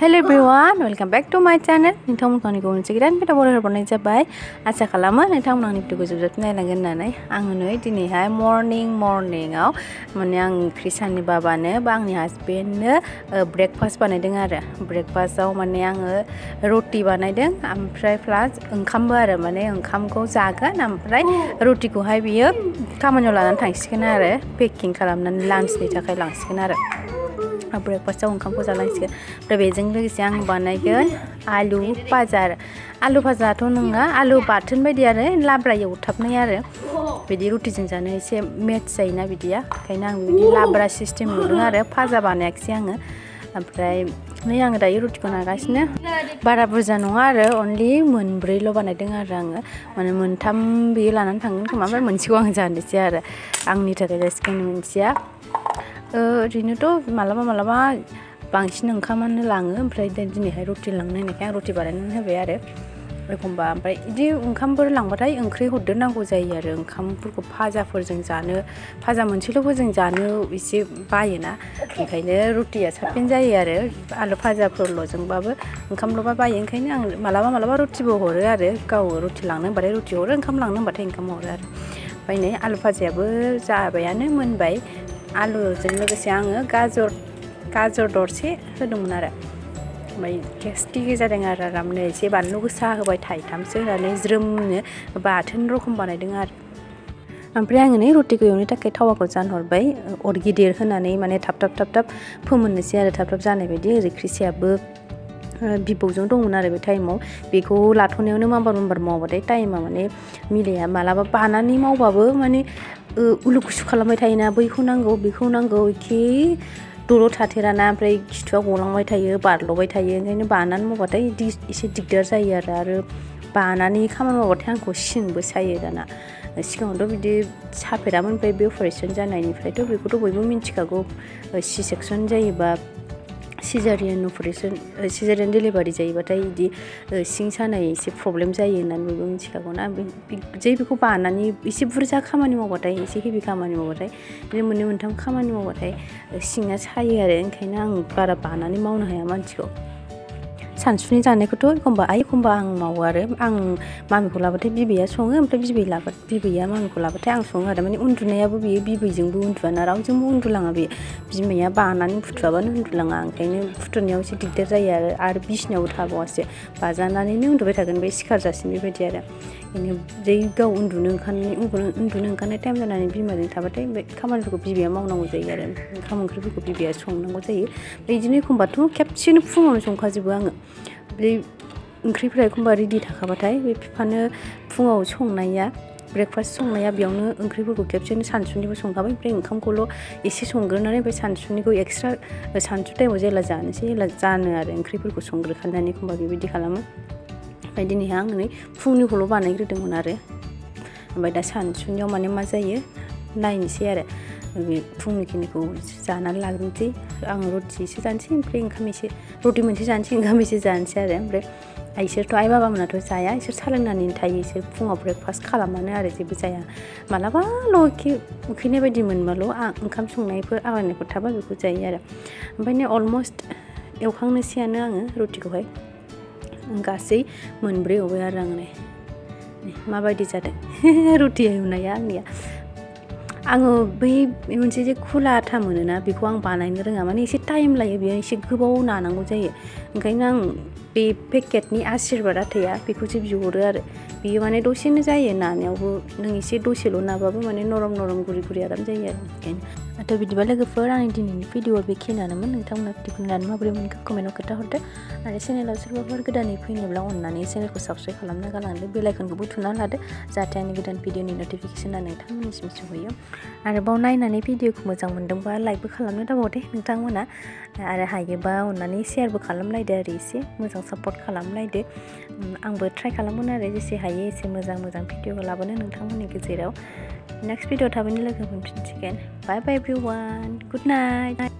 Hello everyone, welcome back to my channel. नोंथांमोनखौ मोनसे गोदान video हरनाय जाबाय। आसा खालामो नोंथांमोना आंनि भिडिअखौ जोबोद नायलांगोन होननानै। आङो नै दिनैहाय मर्निंआव माने आं क्रिसाननि बाबानो बा आंनि हासबेन्डनो ब्रेकफास्ट बानायदों आरो। ब्रेकफास्टआव माने आङो रटि बानायदों ओमफ्राय प्लास ओंखामबो आरो माने ओंखामखौ जागोन ओमफ्राय रटिखौहाय बियो खामानियाव लानानै थांसिगोन आरो पेकिं खालामनानै लान्चनि थाखाय लांसिगोन आरो। ब्रेकफास्टआव ओंखामखौ जालांसिगोन ओमफ्राय बेजों लोगोसे आं बानायगोन आलु भाजा आलु भाजाथ' नङा आलु बाथोन बायदि आरो लाब्रा एवथाबनाय आरो बिदि रुटिजों जानो एसे मेट्स जायोना बिदिया ओंखायनो आं बिदि लाब्रा सिस्टेम नुदों आरो भाजा बानायाखिसै आङो ओमफ्राय नै आङो दायो रुटिखौ नागासिनो बारा बुरजा नङा आरो अनलि मोनब्रैल' बानायदों आरो आङो माने मोनथाम बेयो लानानै थांगोन खोमा ओमफ्राय मोनसेखौ आं जानोसै आरो आंनि थाखाय जासिगोन मोनसेया ओरैनोथ' मालाबा बांसिन ओंखामानो लाङो ओमफ्राय दिनैहाय रुटि लांनो होनायखाय आं रुटि बानायनानै होबाय आरो एखमबा ओमफ्राय बिदि ओंखामफोर लांबाथाय ओंख्रि हरदेरनांगौ जायो आरो ओंखामफोरखौ भाजाफोरजों जानो भाजा मोनसेल'फोरजों जानो एसे बायोना ओंखायनो रुटिया साबसिन जायो आरो आलु भाजाफोरल'जोंबाबो ओंखामल'बा बायो ओंखायनो आं मालाबा रुटिबो हरो आरो गाव रुटि लांनो होनबाथाय रुटि हरो ओंखाम लांनो होनबाथाय ओंखाम हरो आरो ओमफ्राय नै आलु भाजायाबो जाबायानो मोनबाय आलुजों लोगोसे आङो गाजर दरसे होदोंमोन आरो ओमफ्राय टेस्टि जादों आरो आरामनो एसे बानलु गोसा होबाय थाइथामसो होनानै ज्रोमनो बाथोन रखम बानायदों आरो ओमफ्राय आङो नै रुटिखौ एवनो थाखाय थावाखौ जानहरबाय अर गिदिर होनानै माने थाब फोमोननोसै आरो थाब जानाय बायदि ओरै क्रिसायाबो बिबौजों दंमोन आरो बे टाइमाव बेखौ लाथ'नायावनो माबार मावबाथाय टाइमा माने मिलाया मालाबा बानानै मावबाबो माने उलु खुसु खालामबाय थायोना बैखौ नांगौ बेखौ नांगौ एखे दल' थाथेराना ओमफ्राय खिथुआ गलांबाय थायो बारल'बाय थायो ओंखायनो बानानै मावबाथाय एसे दिगदार जायो आरो बानानै खामानि मावबाथाय आंखौ सिंबो सायो दाना सिगाङावथ' बिदि साफेरामोन ओमफ्राय बे अपारेसन जानायनिफ्रायथ' बेखौथ' बयबो मिन्थिखागौ सि सेक्सन जायोबा सिजारियान डिलिभारि जायोबाथाय बिदि सिं सानाय एसे प्रब्लेम जायो होननानै बयबो मिथिखागौ ना बेखौ बानानै एसे बुरजा खामानि मावबाथाय एसे हेभि खामानि मावबाथाय बिदिनो मोननै मोनथाम खामानि मावबाथाय सिङा सायो आरो ओंखायनो आं बारा बानानै मावनो हाया मानसिखौ सानसुनि जानायखौथ' एखमबा आं मावो आरो आं मामिखौ लाबाथाय बिबैया सङो ओमफ्राय बिबैया मामिखौ लाबाथाय आं सङो आरो माने उन्दुनायाबो बियो बिबैजोंबो उन्दुआना रावजोंबो उन्दुलाङा बेयो बिमाया बानानै फुथुआबानो उन्दुलाङा ओंखायनो फुथुनायाव एसे दिगदार जायो आरो बिसिनायावबो थाबावासो बाजानानैनो उन्दुबाय थागोन बे सिखारजासिम बेबायदि आरो बेनो जै गाव उन्दुनो ओंखारनाय टाइम जानानै बिमाजों थाबाथाय बे खामानिफोरखौ बिबैया मावनांगौ जायो आरो ओंखाम ओंख्रिफोरखौ बिबैया संनांगौ जायो बिदिनो एखमबाथ' खेबसेनो फुङावनो संखाजोबो आङो बे ओंख्रिफोरा एखमबा रेडि थाखाबाथाय बे बिफानो फुङाव संनाया ब्रेकफास्ट संनाया बेयावनो ओंख्रिफोरखौ खेबसेनो सानसुनिबो संखाबाय ओमफ्राय ओंखामखौल' एसे संग्रोनानै ओमफ्राय सानसुनिखौ एक्सट्रा सानसु टाइमाव जेला जानोसै जेला जानो आरो ओंख्रिफोरखौ संग्रोखानानै एखमबा बेबायदि खालामो ओमफ्राय दिनैहाय आङो नै फुंनिखौल' बानायग्रोदोंमोन आरो ओमफ्राय दा सानसुनियाव माने मा जायो नायनोसै आरो बे फुंनिखिनिखौ जानानै लाग्रोनोसै आं रुटि एसे जानोसै ओमफ्राय रुटि मोनसे जानोसै ओंखाम एसे जानोसै आरो ओमफ्राय इसोरथ' आइ बाबामोनाथ' जाया इसोर सालोंनानै थायो इसोर फुङाव ब्रेकफास्ट खालामानो आरो जेबो जाया मालाबाल' उखैनाय बायदि मोनबाल' ओंखाम संनायफोर आग्लायनायफोर थाबा बेखौ जायो आरो ओमफ्राय नै अलमस्ट एवखांनोसैयानो आङो रुटिखौहाय गासै मोनब्रै एवबाय आरो आं नै माबायदि जादों रुटि एवनाया आङो बै मोनसे जे खुला आथा मोनोना बेखौ आं बानायनो रोङा माने एसे टाइम लायो बेयो एसे गोबाव नानांगौ जायो ओंखायनो आं बे पेकेटनि आशीर्बाद आथाया बेखौसो बिहरो आरो बेयो माने दसेनो जायो नानायावबो नों एसे दसेल' नाबाबो माने नरम गुरै आराम जायो आरो ओंखायनो बिदिबा लोगोफोर आंनि दिनैनि भिडिअआ बेखिनियानोमोन नोंथांमोना भिडिअखौ नायनानै माबोरै मोनखो कमेन्टआव खोन्थाहरदो आरो चेनेलाव सोरबाफोर गोदानै फैनोब्ला अननानै चेनेलखौ साबस्क्राइब खालामना गालांदो बेल आइकनखौबो थुना लादो जाहाथे आंनि गोदान भिडिअनि नटिफिकेसना नोंथांमोननिसिम सहैयो आरोबाव नायनानै भिडिअखौ मोजां मोनदोंबा लाइकबो खालामनो दाबाव दे नोंथांमोना आरो हायोबा अननानै शेयारबो खालामलायदो आरो एसे मोजां सापर्ट खालामलायदो आंबो ट्राइ खालामगोन आरो जेसे हायो एसे मोजां भिडिअखौ लाबोनो नोंथांमोननि गेजेराव नेक्स्ट भिडिअ थाबैनो लोगो मोनफिनसिगोन बाय एभ्रिवान गुड नाइट